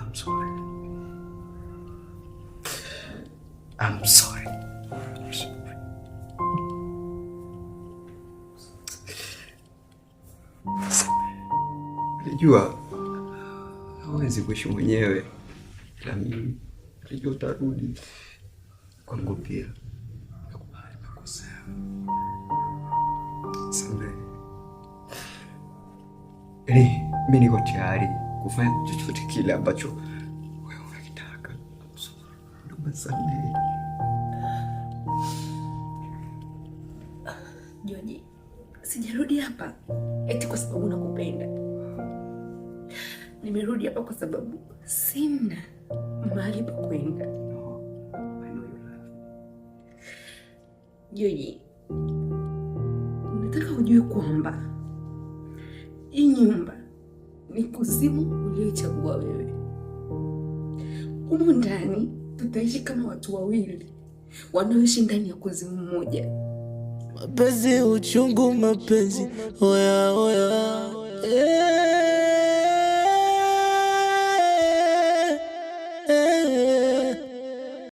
I'm sorry. I'm sorry. I'm sorry. Najua hawezi kuishi mwenyewe, ila mimi najua utarudi kwangu pia. Nakubali nimekosea. Samehe. Yaani mimi niko tayari kufanya chochote kile ambacho wewe unakitaka. I'm sorry. Naomba samehe. Joji, sijarudi hapa eti kwa sababu nakupenda. Nimerudi hapa kwa sababu sina mahali pa kwenda. No, I know you love me. Joji, nataka ujue kwamba hii nyumba ni kuzimu ulioichagua wewe. Humu ndani tutaishi kama watu wawili wanaoishi ndani ya kuzimu mmoja. Mapenzi uchungu, mapenzi oya oya.